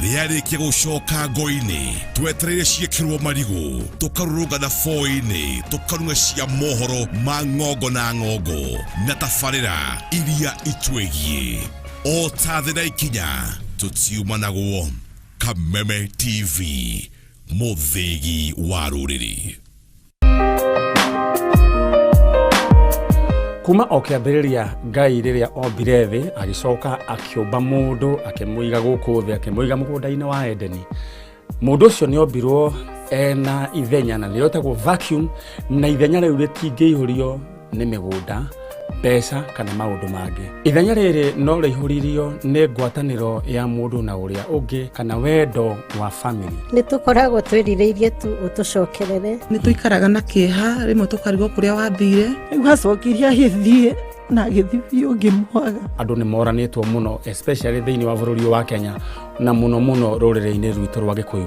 Rĩarĩkia gũcoka ngo-inĩ, twetereire ciĩkĩrwo marigũ, tũkarũrũngana boi-inĩ, tũkarung'a cia mohoro ma ng'ongo na ng'ongo na tabarĩra iria itwĩgiĩ. O ta thĩ na ikinya, tũtiumanagwo. Kameme TV, mũthĩgi wa rũrĩrĩ. Kuma o kĩambĩrĩria Ngai rĩrĩa ombire thĩ agĩcoka akĩũmba mũndũ akĩmũiga gũkũ thĩ akĩmũiga mũgũnda-inĩ wa Edeni. Mũndũ ũcio nĩ ombirwo ena ithenya na nĩrĩo rĩtagwo vacuum, na ithenya rĩu rĩtingĩihũrio nĩ mĩgũnda, mbeca kana maũndũ mangĩ. Ithenya rĩrĩ no rĩihũririo nĩ ngwatanĩro ya mũndũ na ũrĩa ũngĩ kana wendo wa family. Nĩ tũkoragwo twĩrirĩirie tu ũtũcokerere. Nĩ tũikaraga na kĩeha, rĩmwe tũkarigwo kũrĩa wathire. Rĩu acokire agĩthiĩ na agĩthiĩ biũ ngĩmwaga. Andũ nĩ moranĩtwo mũno especially thĩinĩ wa bũrũri ũyũ wa Kenya na mũno mũno rũrĩrĩ-inĩ rwitũ rwa Gĩkũyũ.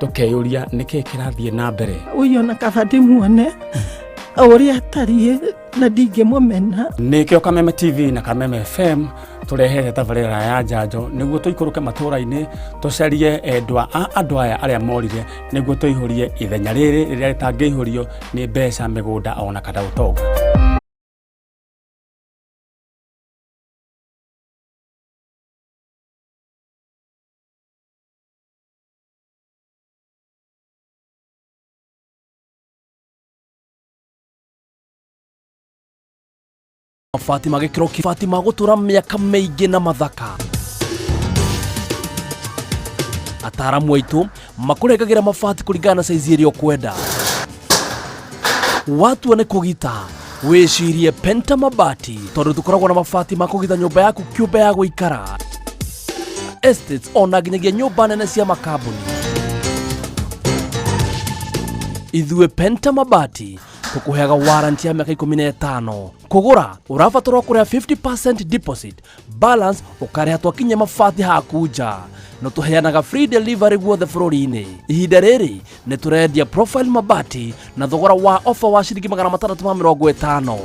Tũkeyũria nĩkĩ kĩrathiĩ na mbere. Ũyũ ona kaba ndĩmuone o ũrĩa atariĩ na ndingĩmũmena. Nĩkĩo Kameme TV na Kameme FM tũrehete tabarĩra ya njanjo nĩguo tũikũrũke matũũra-inĩ tũcarie endwa a andũ aya arĩa morire nĩguo tũihũrie ithenya rĩrĩ rĩrĩa rĩtangĩihũrio nĩ mbeca, mĩgũnda ona kana ũtonga. Mabati ma gĩkĩro kĩa mabati ma gũtũra mĩaka mĩingĩ na mathaka. Ataaramu aitũ makũrengagĩra mabati kũringana na saizi ĩrĩa ũkwenda. Watua nĩ kũgita wĩcirie Penta Mabati tondũ tũkoragwo na mabati ma kũgita nyũmba yaku kĩũmbe ya gũikara estates ona nginyagia nyũmba nene cia makambuni. Ithuĩ Penta Mabati tũkũheaga warranty ya mĩaka 15. Kũgũra ũrabatarwo kũrĩha 50% deposit, balance ũkarĩha twakinyia mabati haku nja. No tũheanaga free delivery guothe bũrũri-inĩ. Ihinda rĩrĩ nĩ tũrendia profile mabati na thogora wa ofa wa ciringi 650.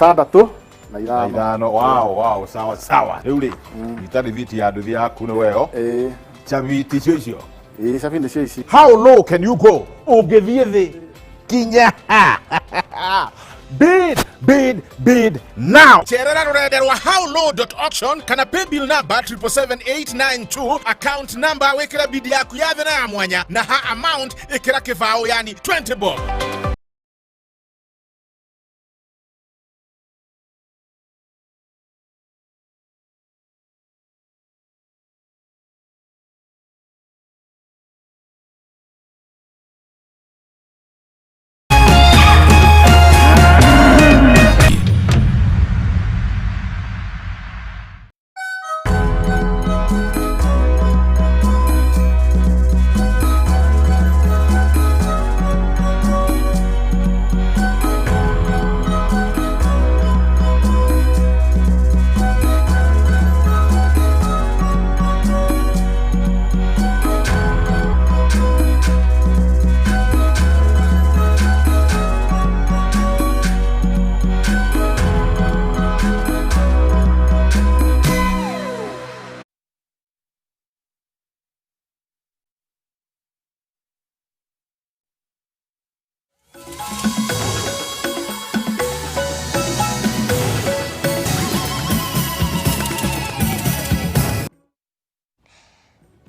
Tandatũ na ithano. Ithano, wow, wow, sawa sawa. Rĩu rĩ, nyita rithiti ya nduthi yaku nĩ weo. Ĩĩ. Cabi ticio icio. Ĩĩ, cabi nĩcio ici. How low can you go? Ũngĩthiĩ thĩ kinya ha. Bid, bid, bid now. Cerera rũrenda rwa howlow.auction kana paybill number 777892, account number wĩkĩre bid yaku ya thĩ na ya mwanya, na ha amount ĩkĩra kĩbaũ, yani 20 bob.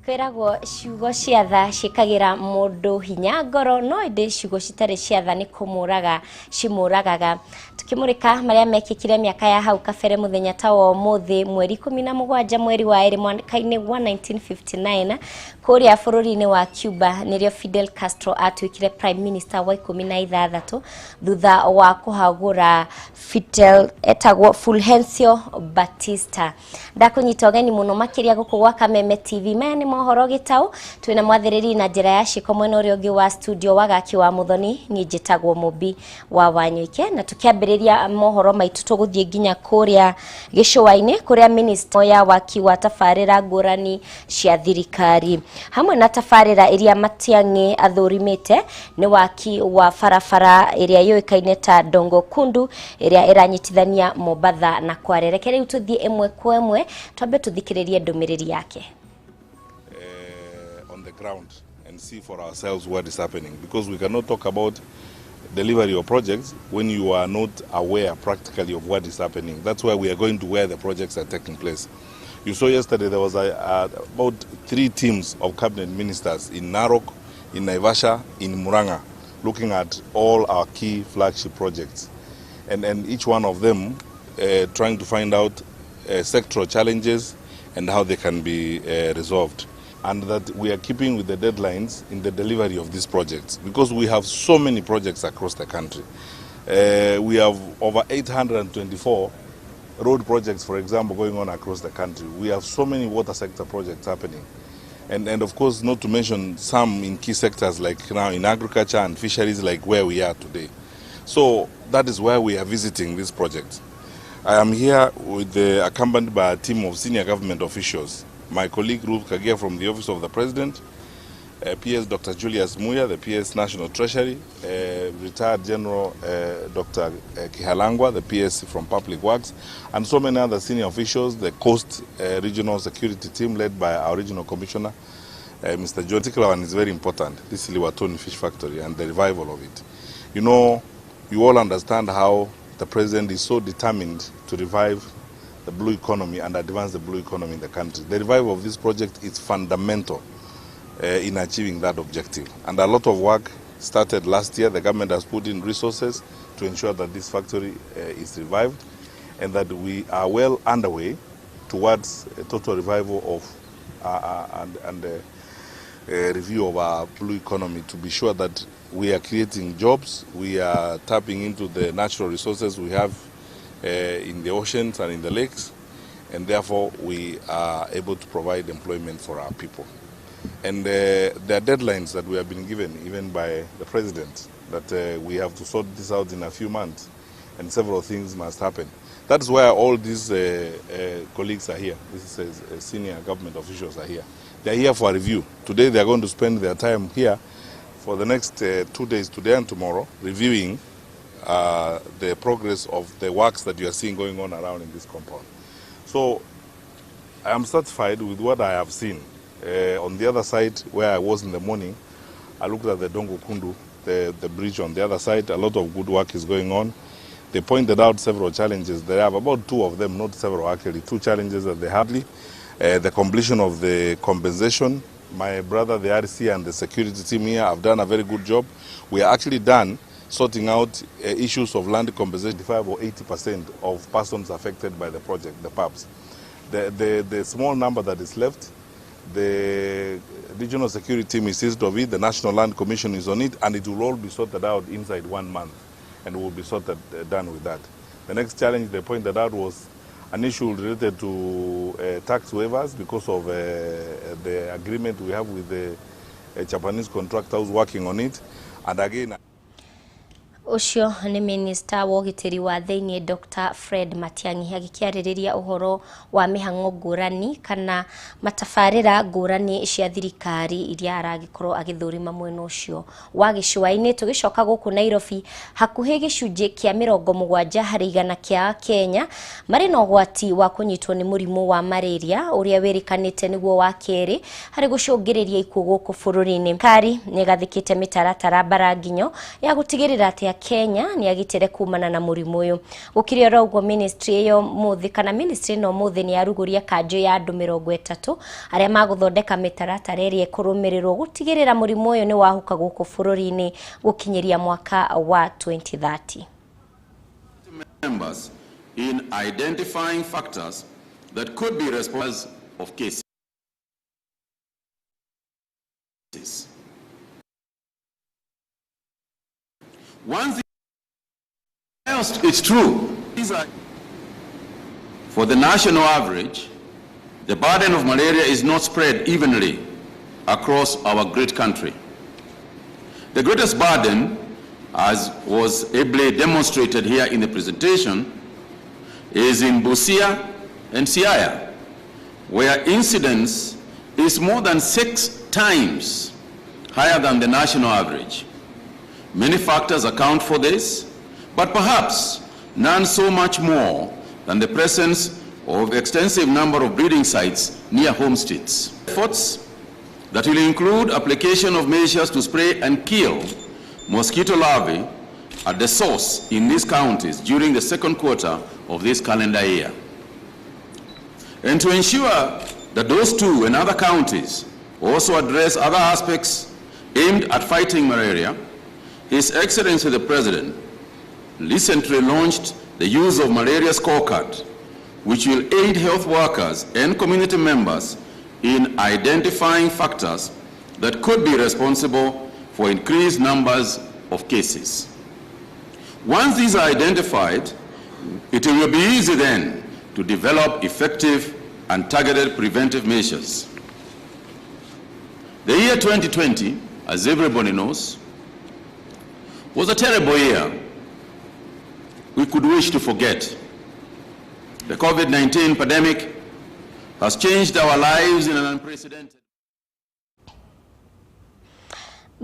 Kwĩragwo ciugo cia tha ciĩkagĩra mũndũ hinya ngoro, no ĩndĩ ciugo citarĩ cia tha nĩ kũmũraga cimũragaga. Tukĩmũrĩka marĩa mekĩkire mĩaka ya hau kabere mũthenya ta wa ũmũthĩ mweri 17 mweri wa ĩrĩ mwaka-inĩ wa 1959. Kũrĩa bũrũri-inĩ wa Cuba nĩrĩo Fidel Castro atuĩkire prime minister wa 16 thutha wa kũhagũra Fidel etagwo Fulgencio Batista. Ndakũnyita ũgeni mũno makĩria gũkũ gwa Kameme TV. Maya nĩ mohoro gĩtaũ, twĩna mwathĩrĩri na njĩra ya ciĩko mwena ũrĩa ũngĩ wa studio Wagaki wa Muthoni. Niĩ njĩtagwo Mũmbi wa Wanyuike, na tũkĩambĩrĩria mohoro maitũ tũgũthiĩ nginya kũrĩa gĩcũa-inĩ kũrĩa minister ya waki wa tabarĩra ngũrani cia thirikari hamwe na tabarĩra iria Matiang'i athũrimĩte nĩ waki wa barabara ĩrĩa yũĩkaine ta Dongo Kundu ĩrĩa ĩranyitithania Mombatha na Kware. Reke rĩu tũthiĩ ĩmwe kwa ĩmwe, twambe tũthikĩrĩrie ndũmĩrĩri yake. On the ground and see for ourselves what is happening, because we cannot talk about delivery of projects when you are not aware practically of what is happening. That's why we are going to where the projects are taking place. You saw yesterday there was about three teams of cabinet ministers in Narok, in Naivasha, in Murang'a, looking at all our key flagship projects. And each one of them trying to find out sectoral challenges and how they can be resolved. And that we are keeping with the deadlines in the delivery of these projects, because we have so many projects across the country. We have over 824 road projects, for example, going on across the country. We have so many water sector projects happening. And of course, not to mention some in key sectors like now in agriculture and fisheries, like where we are today. So that is why we are visiting this project. I am here accompanied by a team of senior government officials. My colleague Ruth Kagia from the Office of the President, PS Dr. Julius Muya, the PS National Treasury, retired General Dr. Kihalangwa, the PS from Public Works, and so many other senior officials, the Coast Regional Security Team led by our Regional Commissioner, Mr. John. Particular one is very important, this Liwatoni Fish Factory and the revival of it. You know, you all understand how the President is so determined to revive the blue economy and advance the blue economy in the country. The revival of this project is fundamental in achieving that objective. And a lot of work started last year. The government has put in resources to ensure that this factory is revived and that we are well underway towards a total revival of and review of our blue economy, to be sure that we are creating jobs, we are tapping into the natural resources we have in the oceans and in the lakes, and therefore we are able to provide employment for our people. And there are deadlines that we have been given, even by the President, that we have to sort this out in a few months, and several things must happen. That's why all these colleagues are here. This is senior government officials are here. They are here for a review. Today they are going to spend their time here for the next 2 days, today and tomorrow, reviewing the progress of the works that you are seeing going on around in this compound. So I am satisfied with what I have seen. On the other side, where I was in the morning, I looked at the Dongo Kundu, the bridge on the other side. A lot of good work is going on. They pointed out several challenges. They have about two of them, not several actually, two challenges that they have. The completion of the compensation. My brother, the RC, and the security team here have done a very good job. We are actually done sorting out issues of land compensation, 5 or 80% of persons affected by the project, the pubs. The small number that is left, the regional security team is seized of it, the National Land Commission is on it, and it will all be sorted out inside 1 month, and will be sorted, done with that. The next challenge they pointed out was an issue related to tax waivers because of the agreement we have with the Japanese contractor who's working on it. And again, Ũcio nĩ minista wa ũgitĩri wa thĩinĩ Dr. Fred Matiang'i agĩkĩarĩrĩria ũhoro wa mĩhang'o ngũrani kana matabarĩra ngũrani cia thirikari iria aragĩkorwo agĩthũrima mwena ũcio wa gĩcũa-inĩ. Tũgĩcoka gũkũ Nairobi, hakuhĩ gĩcunjĩ kĩa 70% kĩa Kenya marĩ na ũgwati wa kũnyitwo nĩ mũrimũ wa malaria ũrĩa wĩrĩkanĩte nĩguo wa kerĩ harĩ gũcũngĩrĩria ikuũ gũkũ bũrũri-inĩ. Thirikari nĩ ĩgathĩkĩte mĩtaratara mbaranginyo ya gũtigĩrĩra atĩ Kenya nĩ agitĩre kumana na mũrimũ ũyũ. Gũkĩrĩ oro ũguo, ministry ĩyo mũthĩ kana ministry ĩno mũthĩ nĩ yarugũria kanjũ ya andũ 30 arĩa magũthondeka mĩtaratara ĩrĩa ĩkũrũmĩrĩrwo gũtigĩrĩra mũrimũ ũyũ nĩ wahuka gũkũ bũrũri-inĩ gũkinyĩria mwaka wa 2030. Members in identifying factors that could be responsible of cases. Once the it's true, these are for the national average, the burden of malaria is not spread evenly across our great country. The greatest burden, as was ably demonstrated here in the presentation, is in Busia and Siaya, where incidence is more than 6 times higher than the national average. Many factors account for this, but perhaps none so much more than the presence of extensive number of breeding sites near homesteads. Efforts that will include application of measures to spray and kill mosquito larvae at the source in these counties during the second quarter of this calendar year. And to ensure that those two and other counties also address other aspects aimed at fighting malaria, His Excellency the President recently launched the use of malaria scorecard, which will aid health workers and community members in identifying factors that could be responsible for increased numbers of cases. Once these are identified, it will be easy then to develop effective and targeted preventive measures. The year 2020, as everybody knows, was a terrible year we could wish to forget. The COVID-19 pandemic has changed our lives in an unprecedented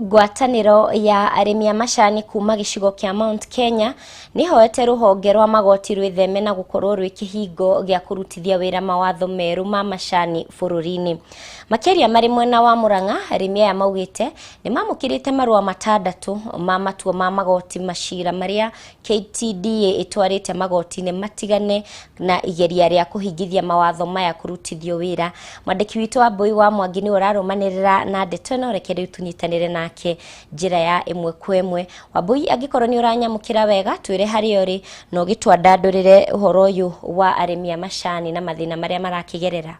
Ngwatanĩro ya arĩmi a macani kuma gĩcigo kĩa Mount Kenya nĩhoete rũhonge rwa magoti rwĩtheme na gũkorwo rwĩ kĩhingo gĩa kũrutithia wĩra mawatho merũ ma macani bũrũri-inĩ. Makĩria marĩ mwena wa Murang'a, arĩmi aya maugĩte nĩmamũkĩrĩte marũa matandatũ ma matua ma magoti macira marĩa KTDA ĩtwarĩte magoti-inĩ matigane na igeria rĩa kũhingithia mawatho maya kũrutithio wĩra. Mwandĩki witũ Wambui wa Mwangi nĩwe ũrarũmanĩrĩra na ndeto ĩno, reke rĩu tũnyitanĩre nake njĩra ya ĩmwe kwa ĩmwe. Wambui, angĩkorwo nĩ ũranyamũkĩra wega twĩre harĩa ũrĩ na ũgĩtwandandũrĩre ũhoro ũyũ wa arĩmi a macani na mathĩna marĩa marakĩgerera.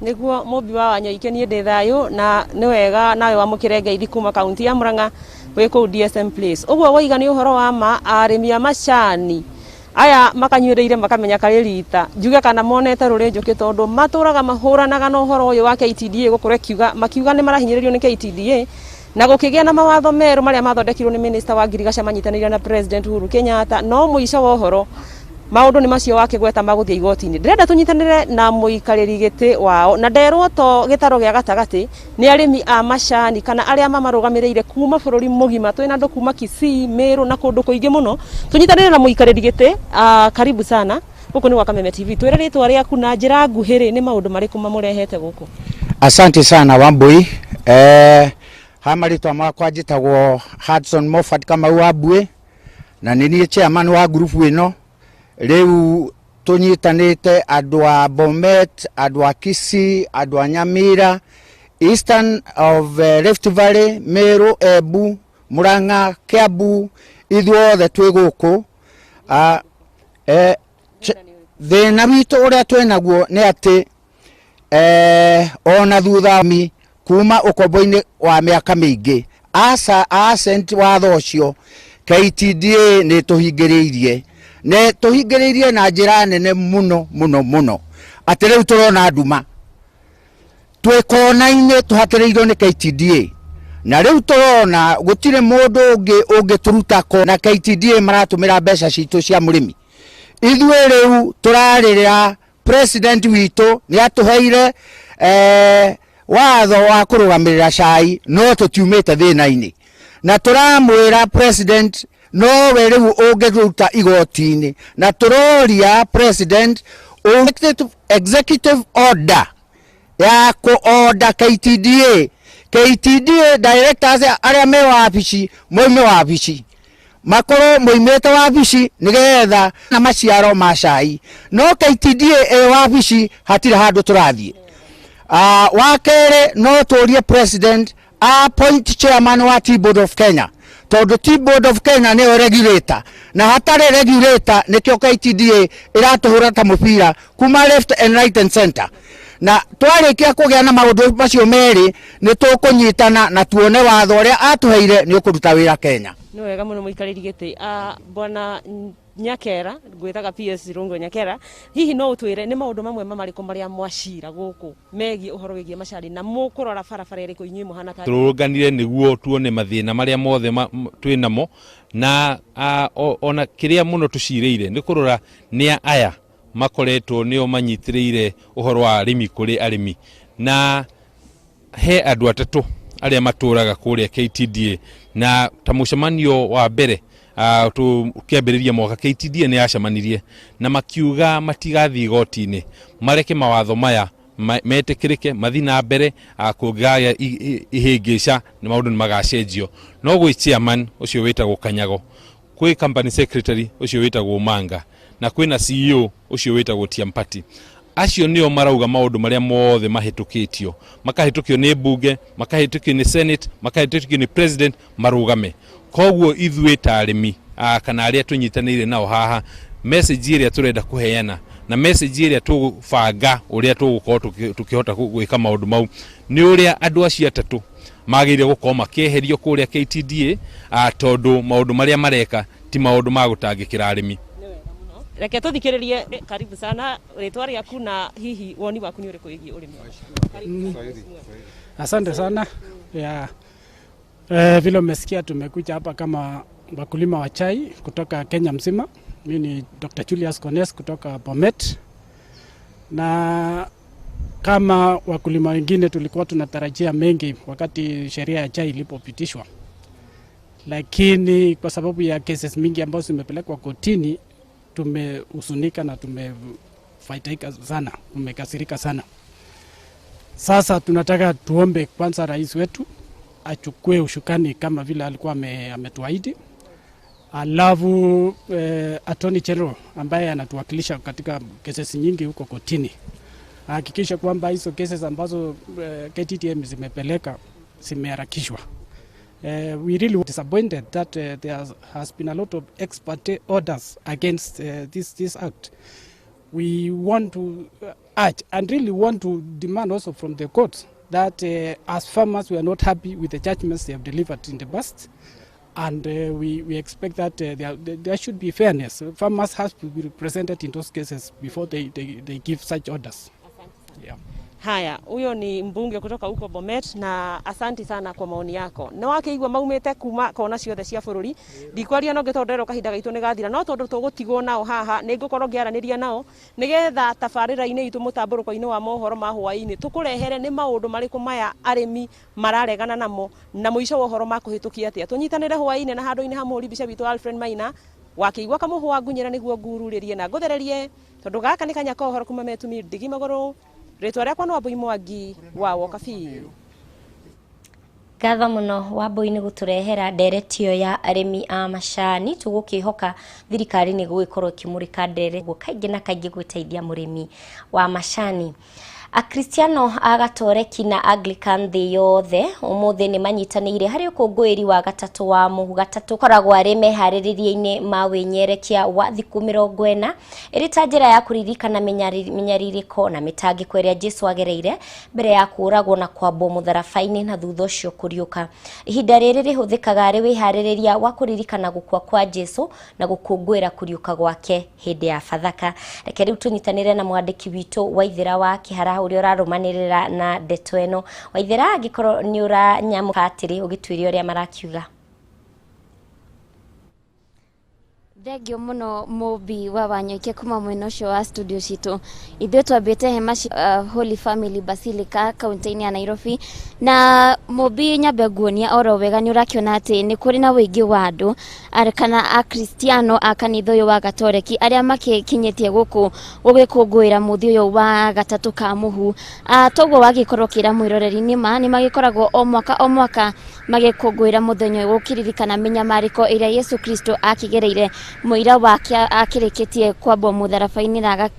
Niguo mũmbi wa Wanyoike, niĩ ndĩ thayũ na nĩ wega nawe wamũkĩre ngeithi kuma kaunti ya Murang'a wĩ kũu DSM Place. Ũguo woiga nĩ ũhoro wa ma, arĩmi a macani aya makanyuĩrĩire makamenya karĩ rita njuge kana monete rũrĩ njũkĩ, tondũ matũraga mahũranaga na ũhoro ũyũ wa KTDA gũkorwo ĩkiuga makiuga nĩ marahinyĩrĩrio nĩ KTDA na gũkĩgĩa na mawatho merũ marĩa mathondekirwo nĩ minister wa ngirigaca manyitanĩire na President Uhuru Kenyatta, no mũico wa ũhoro maũndũ nĩ macio wakĩgweta magũthiĩ igoti-inĩ. Ndĩrenda tũnyitanĩre na mũikarĩri gĩtĩ wao na nderwo to gĩtaro gĩa gatagatĩ nĩ arĩmi a macani kana arĩa mamarũgamĩrĩire kuma bũrũri mũgima, twĩna andũ kuma Kisii, Meru na kũndũ kũingĩ mũno. Tũnyitanĩre na mũikarĩri gĩtĩ, karibu sana gũkũ nĩ gwa Kameme TV. Twĩre rĩtwa rĩaku na njĩra nguhĩ rĩ, nĩ maũndũ marĩkũ mamũrehete gũkũ? Asante sana Wambui. Ha marĩtwa makwa njĩtagwo Hudson Moffat Kamau Wambui na nĩ niĩ chairman wa group ĩno. Rĩu tũnyitanĩte andũ a Bomet, andũ a Kisii, andũ a Nyamira, Eastern of Rift Valley, Meru, Embu, Murang'a, Kiambu, ithuothe twĩ gũkũ. Thĩna witũ ũrĩa twĩnaguo nĩ atĩ ona thutha mi kuma ũkombo-inĩ wa mĩaka mĩingĩ asa asent watho ũcio KTDA nĩ tũhingĩrĩirie nĩ tũhingĩrĩirie na njĩra nene mũno mũno mũno atĩ rĩu tũrona nduma twĩ kona-inĩ tũhatĩrĩirio nĩ KTDA na rĩu tũrona gũtirĩ mũndũ ũngĩ ũngĩtũruta kona. KTDA maratũmĩra mbeca citũ cia mũrĩmi. Ithuĩ rĩu tũrarĩrĩra president witũ nĩ atũheire watho wa kũrũgamĩrĩra cai no tũtiumĩte thĩna-inĩ, na tũramwĩra president nowe rĩu ũngĩruta igoti-inĩ, na tũroria president executive order ya kũ-order KTDA KTDA directors arĩa me wabici moime wabici makorwo moimĩte wabici nĩgetha na maciaro ma cai, no KTDA ĩ wabici hatirĩ handũ tũrathiĩ. Wa kerĩ no tũrie president appoint chairman wa Tea Board of Kenya, tondũ Tea Board of Kenya nĩyo regulator, na hatarĩ regulator nĩkĩo KTDA ĩratũhũra ta mũbira kuma left and right and center. Na twarĩkia kũgĩa na maũndũ macio merĩ, nĩ tũkũnyitana na tuone watho ũrĩa atũheire nĩ ũkũruta wĩra Kenya. Nĩ wega mũno mũikarĩri gĩtĩ. Bwana Nyakera, ngwĩtaga PS Rongo Nyakera, hihi no ũtwĩre nĩ maũndũ mamwe marĩkũ marĩa mwacira gũkũ megiĩ ũhoro wĩgiĩ macani, na mũkũrora barabara ĩrĩkũ inyuĩ mũhana ta Tũrũnganire nĩguo tuone mathĩna marĩa mothe twĩ namo, na ona kĩrĩa mũno tũcirĩire nĩ kũrora nĩa aya makoretwo nĩo manyitĩrĩire ũhoro wa arĩmi kũrĩ arĩmi. Na he andũ atatũ arĩa matũraga kũrĩa KTDA, na ta mũcemanio wa mbere tũkĩambĩrĩria mwaka, KTDA nĩ yacemanirie na makiuga matigathiĩ igoti-inĩ, mareke mawatho maya metĩkĩrĩke mathiĩ na mbere. Kũngĩgagĩa ihĩngĩca nĩ maũndũ nĩ magacenjio. No gwĩ chairman ũcio wĩtagwo Kanyago, kwĩ company secretary ũcio wĩtagwo Manga, na kwĩna CEO ũcio wĩtagwo Tiampati. Acio nĩo marauga maũndũ marĩa mothe mahĩtũkĩtio, makahĩtũkio nĩ mbunge, makahĩtũkio nĩ senate, makahĩtũkio nĩ president, marũgame. Koguo ithuĩ ta arĩmi kana arĩa tũnyitanĩire nao haha, message ĩrĩa tũrenda kũheana na message ĩrĩa tũgũbanga ũrĩa tũgũkorwo tũkĩhota gwĩka maũndũ mau nĩ ũrĩa andũ acio atatũ magĩrĩire gũkorwo makĩeherio kũrĩa KTDA, tondũ maũndũ marĩa mareka ti maũndũ ma gũtangĩkĩra arĩmi. Reke tũthikĩrĩrie. Karibu sana, rĩtwa rĩaku na hihi woni waku nĩ ũrĩkũ wĩgiĩ ũrĩmi? Asante sana ya vile umesikia, tumekuja hapa kama wakulima wa chai kutoka Kenya mzima. Mi ni Dr. Julius Kones kutoka Bomet, na kama wakulima wengine tulikuwa tunatarajia mengi wakati sheria ya chai ilipopitishwa, lakini kwa sababu ya cases mingi ambazo zimepelekwa kotini, tumehuzunika na tumefaidika sana, tumekasirika sana. Sasa tunataka tuombe kwanza rais wetu achukue ushukani kama vile alikuwa ametuahidi, alafu Attorney General ambaye anatuwakilisha katika cases nyingi huko kotini ahakikishe kwamba hizo cases ambazo KTDA zimepeleka zimeharakishwa. We really disappointed that there has been a lot of ex parte orders against this act. We want to urge and really want to demand also from the courts that as farmers we are not happy with the judgments they have delivered in the past, and we expect that there should be fairness. Farmers have to be represented in those cases before they give such orders. Yeah. Haya, huyo ni mbunge kutoka huko Bomet, na asanti sana kwa maoni yako. Na wakĩigua maumĩte kuma kona ciothe cia bũrũri. Ndikwaria no ngĩ tondũ kahinda gaitũ nĩ gathira, no tondũ tũgũtigwo nao haha nĩ ngũkorwo ngĩaranĩria nao nĩgetha tabarĩra-inĩ itũ mũtambũrũko-inĩ wa mohoro ma hwaĩ-inĩ tũkũrehere nĩ maũndũ marĩkũ maya arĩmi mararegana namo, na mũico wa ũhoro makũhĩtũkia atĩa. Tũnyitanĩre hwaĩ-inĩ na handũ-inĩ ha mũhũri mbica witũ Alfred Maina wakĩigua kamũhwa ngunyĩra nĩguo ngururĩrie na ngũthererie, tondũ gaka nĩ kanya ka ũhoro kuma metumi ndigi magũrũ. Rĩtwa rĩakwa no Wambui Mwangi wa Wokabi. Ngatho mũno Wambui nĩ gũtũrehera ndereti ĩyo ya arĩmi a macani. Tũgũkĩhoka thirikari nĩ gũgĩkorwo ĩkĩmũrĩka ndere kaingĩ na kaingĩ gwĩteithia mũrĩmi wa macani. Akristiano a Gatoreki na Anglican thĩ yothe ũmũthĩ nĩ manyitanĩire harĩ ũkũngũĩri wa gatatũ wa mũhu. Gatatũ koragwo arĩ meharĩrĩria-inĩ ma wĩnyerekia wa thikũ 40, ĩrĩ ta njĩra ya kũririkana mĩnyarirĩko na mĩtangĩko ĩrĩa Jesu agereire mbere ya kũũragwo na kwambwo mũtharaba-inĩ na thutha ũcio kũriũka. Ihinda rĩrĩ rĩhũthĩkaga arĩ wĩharĩrĩria wa kũririkana gũkua kwa Jesu na gũkũngũĩra kũriũka gwake hĩndĩ ya Bathaka. Reke rĩu tũnyitanĩre na mwandĩki witũ Waithĩra wa Kĩhara ũrĩa ũrarũmanĩrĩra na ndeto ĩno. Waithĩra, angĩkorwo nĩ ũranyamũka atĩrĩ, ũgĩtuĩre ũrĩa marakiuga. Thengio mũno mũmbi wa Wanyoike kuma mwena ũcio wa studio citũ. Ithuĩ twambĩte hema Holy Family Basilica kaunti-inĩ ya Nairobi, na mũmbi nyambe nguonia oro wega. Nĩ ũrakĩona atĩ nĩ kũrĩ na ũingĩ wa andũ kana akristiano a kanitha ũyũ wa Gatoreki arĩa makĩkinyĩtie gũkũ gũgĩkũngũĩra mũthĩ ũyũ wa gatatũ ka mũhu. Toguo wagĩkorwo ũkĩra mwĩroreri, nĩma nĩ magĩkoragwo o mwaka o mwaka magĩkũngũĩra mũthenya ũyũ gũkĩririkana mĩnyamarĩko ĩrĩa Yesu Kristo akĩgereire mũira wake akĩrĩkĩtie kwambwo mũtharaba-inĩ na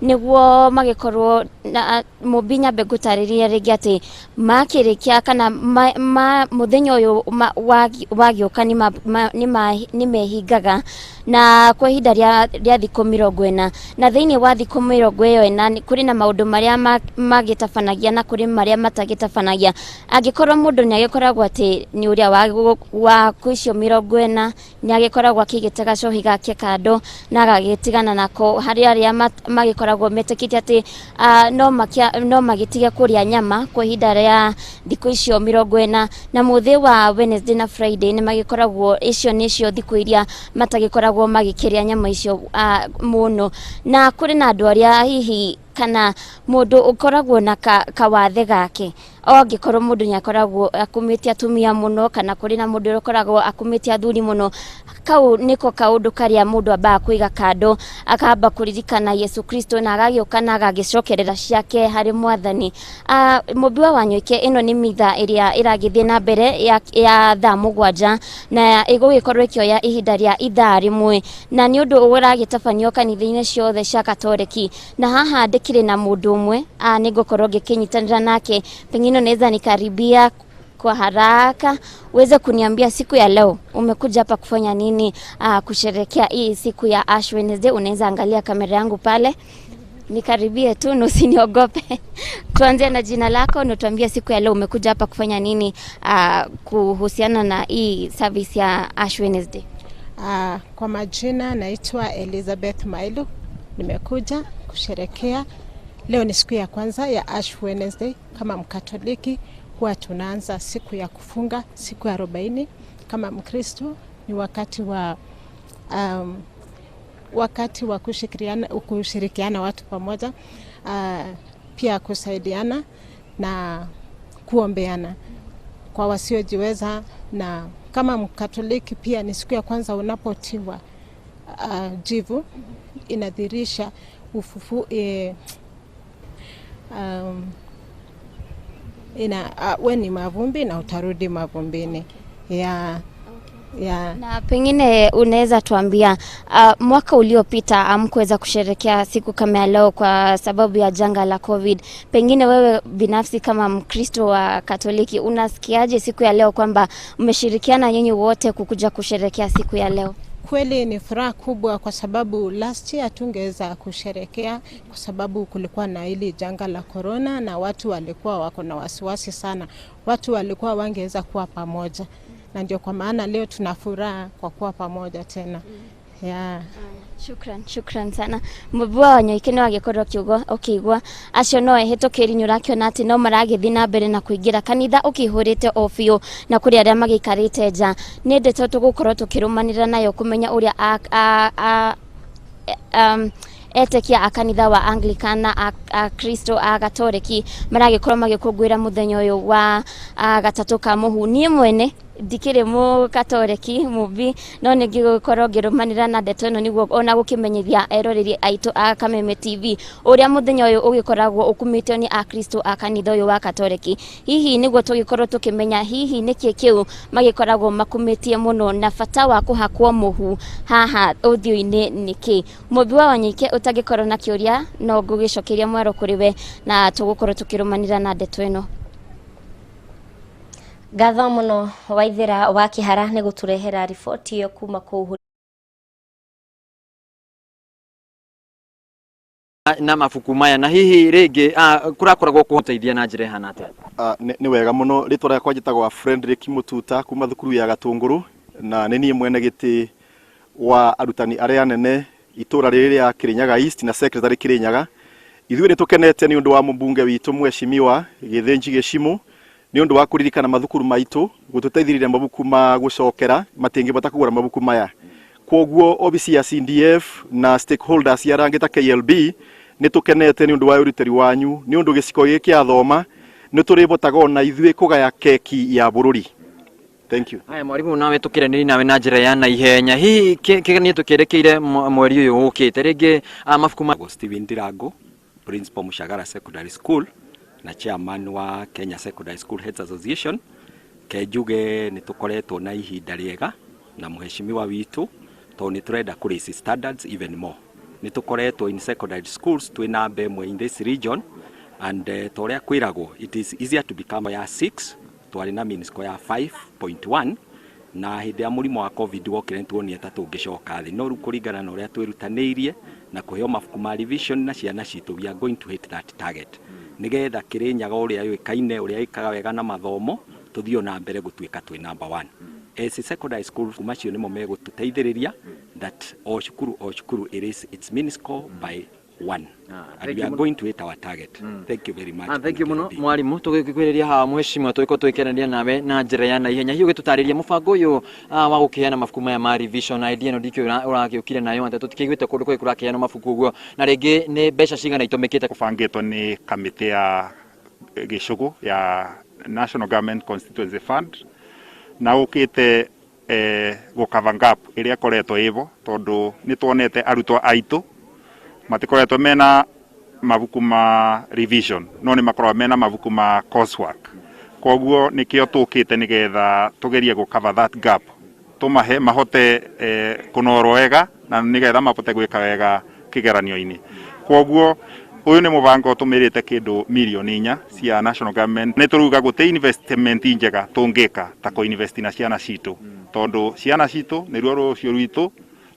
Nĩguo magĩkorwo na Mũmbi, nyambe ngũtarĩrie rĩngĩ atĩ makĩrĩkia kana mũthenya ũyũ wagĩũka nĩ mehingaga na kwa ihinda rĩa thikũ 40, na thĩinĩ wa thikũ 40 kũrĩ na maũndũ marĩa magĩtabanagia na kũrĩ marĩa matagĩtabanagia. Angĩkorwo mũndũ nĩ agĩkoragwo atĩ nĩ ũrĩa wa icio 40, nĩ agĩkoragwo akĩigĩte gacohi gake kando na agagĩtigana nako. Harĩ arĩa magĩkoragwo metĩkĩtie atĩ no magĩtige kũrĩa nyama kwa ihinda rĩa thikũ icio 40, na mũthĩ wa Wednesday na Friday nĩ magĩkoragwo, icio nĩcio thikũ iria matagĩkoragwo magĩkĩrĩa nyama icio mũno. Na kũrĩ na andũ arĩa hihi kana mũndũ ũkoragwo na kawathe gake, o angĩkorwo mũndũ nĩ akoragwo akumĩtie atumia mũno, kana kũrĩ na mũndũ ũkoragwo akumĩtie athuri mũno, kau nĩko kaũndũ karĩa mũndũ ambaga kũiga kando, akamba kũririkana Yesu Kristo na agagĩũka na agagĩcokerera ciake harĩ Mwathani. Mũmbi wa Wanyoike, ĩno nĩ mitha ĩrĩa ĩragĩthiĩ na mbere ya thaa 7, na ĩgũgĩkorwo ĩkĩoya ihinda rĩa ithaa 1, na nĩ ũndũ ũragĩtabanio kanitha-inĩ ciothe cia Katoliki. Na haha ndĩkĩrĩ na mũndũ ũmwe, nĩ ngũkorwo ngĩkĩnyitanĩra nake. Pengine unaweza nikaribia kwa haraka uweze kuniambia siku ya leo umekuja hapa kufanya nini, kusherekea hii siku ya Ash Wednesday. Unaweza angalia kamera yangu pale, nikaribie tu na usiniogope. Tuanze na jina lako na tuambie siku ya leo umekuja hapa kufanya nini, kuhusiana na hii service ya Ash Wednesday. Kwa majina naitwa Elizabeth Mailu. Nimekuja kusherekea. Leo ni siku ya kwanza ya Ash Wednesday. Kama Mkatoliki huwa tunaanza siku ya kufunga siku ya 40. Kama Mkristo ni wakati wa kushirikiana watu pamoja, pia kusaidiana na kuombeana kwa wasiojiweza. Na kama Mkatoliki pia ni siku ya kwanza unapotiwa jivu, inadhirisha ufufu we ni mavumbi na utarudi mavumbini. Yeah. Na pengine unaweza tuambia, mwaka uliopita hamkuweza kusherekea siku kama ya leo kwa sababu ya janga la COVID. Pengine wewe binafsi kama Mkristo wa Katoliki unasikiaje siku ya leo kwamba mmeshirikiana nyinyi wote kukuja kusherekea siku ya leo? Kweli ni furaha kubwa kwa sababu last year tungeweza kusherekea kwa sababu kulikuwa na hili janga la corona na watu walikuwa wako na wasiwasi sana. Watu walikuwa wangeweza kuwa pamoja, na ndio kwa maana leo tuna furaha kwa kuwa pamoja tena. Yeah. Shukran, shukran sana. Mũmbi wa Wanyoike, nĩ wagĩkorwo ũkĩigua acio no ehĩtũkĩri, nĩ ũrakĩona atĩ no maragĩthiĩ na mbere na kũingĩra kanitha ũkĩihũrĩte o biũ, na kũrĩ arĩa magĩikarĩte nja. Nĩ ndeto tũgũkorwo tũkĩrũmanĩrĩra nayo kũmenya ũrĩa a etĩkia a kanitha wa Anglican na a Kristo a Gatoreki maragĩkorwo magĩkũngũĩra mũthenya ũyũ wa gatatũ ka mũhu. Niĩ mwene ndikĩrĩ mũkatoreki, mũmbi, no nĩ ngĩgũkorwo ngĩrũmanĩrĩra na ndeto ĩno nĩguo ona gũkĩmenyithia eroreri aitũ a Kameme TV ũrĩa mũthenya ũyũ ũgĩkoragwo ũkumĩtio nĩ Akristo a kanitha ũyũ wa Katoreki, hihi nĩguo tũgĩkorwo tũkĩmenya hihi nĩkĩ kĩu magĩkoragwo makumĩtie mũno na bata wa kũhakwo mũhu haha ũthiũ-inĩ nĩkĩ. Mũmbi wa Wanyoike, ũtangĩkorwo na kĩũria no ngũgĩcokeria mwaro kũrĩ we na tũgũkorwo tũkĩrũmanĩrĩra na ndeto ĩno. Ngatho mũno, Waithĩra wa Kĩhara, nĩ gũtũrehera riboti ĩyo kuma kũu. Na mabuku maya na hihi rĩngĩ kũrakoragwo kũteithia na njĩra ĩhana atĩa? Nĩ wega mũno. Rĩtwa rĩakwa njĩtagwo Frederick Mututa kuma thukuru ya Gatũngũrũ, na nĩ niĩ mwene gĩtĩ wa arutani arĩa anene itũra rĩrĩ rĩa Kirinyaga East na secretary Kirinyaga. Ithuĩ nĩ tũkenete nĩ ũndũ wa mũmbunge witũ, Mheshimiwa Gĩthĩnji Gĩcimũ, nĩ ũndũ wa kũririkana mathukuru maitũ gũtũteithĩrĩria mabuku ma gũcokera. Matingĩbota kũgũra mabuku maya, kwoguo obici ya CDF na stakeholders ya rangĩ ta KLB nĩ tũkenete nĩ ũndũ wa ũrutĩri wanyu, nĩ ũndũ gĩcigo gĩkĩ kĩa nĩ tũrĩbotaga ona ithuĩ kũgaya keki ya bũrũri. Thank you. Haya, mwarimu, nawe tũkĩranĩria nawe na njĩra ya naihenya, hihi kĩgeranio tũkĩerekeire mweri ũyũ ũkĩte rĩngĩ, mabuku ma Steven Ndirango, Principal Mushagara Secondary School na chairman wa Kenya Secondary School Heads Association. Ke njuge nĩ tũkoretwo na ihinda rĩega na mheshimiwa witũ tondũ nĩ tũrenda kũ raise standards even more. Nĩ tũkoretwo in secondary schools twĩ namba ĩmwe in this region and ta ũrĩa kwĩragwo, it is easier to become ya 6. Twarĩ na mean score ya 5.1, na hĩndĩ ya mũrimũ wa COVID wokire nĩtuonire ta tũngĩcoka thĩ, no rĩu kũringana na ũrĩa twĩrutanĩirie na kũheo mabuku ma revision na ciana citũ, we are going to hit that target nĩgetha Kĩrĩnyaga ũrĩa yũĩkaine, ũrĩa ĩkaga wega na mathomo, tũthiĩ ona mbere gũtuĩka twĩ number one as a secondary school. Macio nĩmo megũtũteithĩrĩria that o cukuru o cukuru it is its mean score by one and we are going to hit our target. Thank you very much. Ah, thank you muno mwarimu. Tũgĩkwĩrĩria haha, mheshimiwa, tũgĩkorwo tũgĩkeneria nawe na njĩra ya naihenya. Hihi ũgĩtũtarĩria mũbango ũyũ wa gũkĩheana mabuku maya ma revision, idea ĩno ndikĩũĩ ũragĩũkire nayo atĩa? Tũtikĩiguĩte kũndũ kũngĩ kũrakĩheanwo mabuku ũguo, na rĩngĩ nĩ mbeca cigana itũmĩkĩte? Ũbangĩtwo nĩ kamĩtĩ ya gĩcũgũ ya National Government Constituency Fund na ũkĩte gũcover gap ĩrĩa ĩkoretwo ĩvo, tondũ nĩ tuonete arutwo aitũ matikoretwo mena mabuku ma revision, no nĩ makoragwo mena mabuku ma coursework. Koguo nĩkĩo tũkĩte nĩgetha tũgerie gũcover that gap, tũmahe mahote kũnorwo wega na nĩgetha mahote gwĩka wega kĩgeranio-inĩ. Koguo ũyũ nĩ mũbango ũtũmĩrĩte kĩndũ mirioni 4 cia national government. Nĩ tũruga gũtĩ investment njega tũngĩka ta kũ-invest na ciana citũ, tondũ ciana citũ nĩruo rũciũ rwitũ,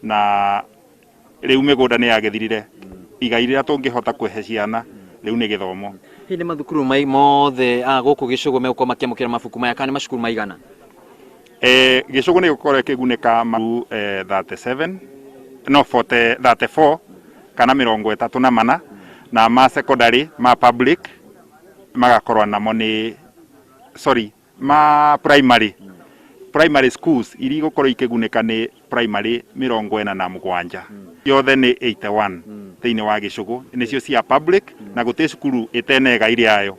na rĩu mĩgũnda nĩ yagĩthirire, igai rĩrĩa tũngĩhota kũhe ciana rĩu nĩ gĩthomo. Hihi nĩ mathukuru mai mothe gũkũ gĩcũgũ megũkorwo makĩamũkĩra mabuku maya, kana nĩ macukuru maigana? Gĩcũgũ nĩ gũkorwo ĩkĩgunĩka maru 37, no 40, 34 kana 34, na ma secondary ma public magakorwo namo nĩ, sorry, ma primary schools iria igũkorwo ikĩgunĩka nĩ primary 47, yothe nĩ 81 thĩinĩ wa gĩcũgũ, nĩcio cia public, na gũtĩ cukuru ĩtene igai rĩayo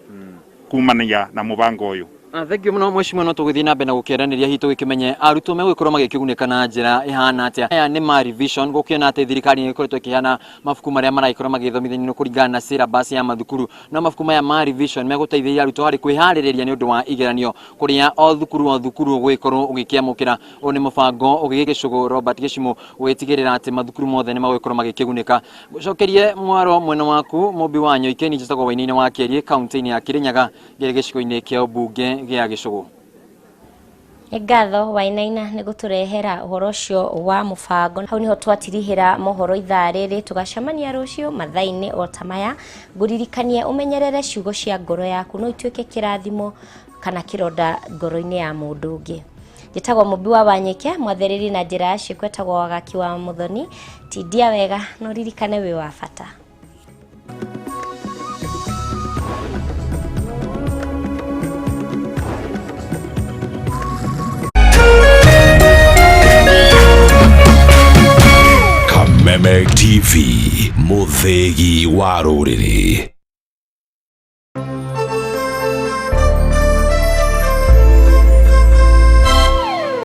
kumania na mũbango ũyũ. Ah, thank you mũno mheshimiwa. No tũgĩthiĩ na mbere na gũkĩaranĩria, hihi tũgĩkĩmenye arutwo megũgĩkorwo magĩkĩgunĩka na njĩra ĩhana atĩa. Aya nĩ ma revision, gũkĩona atĩ thirikari nĩ ĩkoretwo ĩkĩheana mabuku marĩa maragĩkorwo magĩthomithania kũringana na syllabus ya mathukuru, no mabuku maya ma revision megũteithĩrĩria arutwo harĩ kwĩharĩrĩria nĩ ũndũ wa igeranio, kũrĩa o thukuru o thukuru ũgũgĩkorwo ũgĩkĩamũkĩra. Ũyũ nĩ mũbango ũgĩgĩcũgũ Robert Gĩcimũ ũgĩtigĩrĩra atĩ mathukuru mothe nĩ magũgĩkorwo magĩkĩgunĩka. Gũcokerie mwaro mwena waku mũmbi wa Nyoike. Ni njĩtagwo Wainaina wa Kĩeriĩ, kaunti-inĩ ya Kĩrĩnyaga, ngĩrĩ gĩcigo-inĩ kĩa ũmbunge gĩa Gĩcũgũ. Nĩ ngatho Wainaina nĩ gũtũrehera ũhoro ũcio wa mũbango. Hau niho twatirihĩra mohoro ithaa rĩrĩ. Tũgacemania rũciũ mathaa-inĩ o ta maya. Ngũririkanie ũmenyerere ciugo cia ngoro yaku, no ituĩke kĩrathimo kana kĩronda ngoro-inĩ ya mũndũ ũngĩ. Njĩtagwo Mũmbi wa Wanyike, mwathereri na njĩra ya ciĩko etagwo Wagaki wa Mũthoni. Tindia wega na ũririkane wĩ wa bata. Kameme TV, mũthĩgi wa rũrĩrĩ.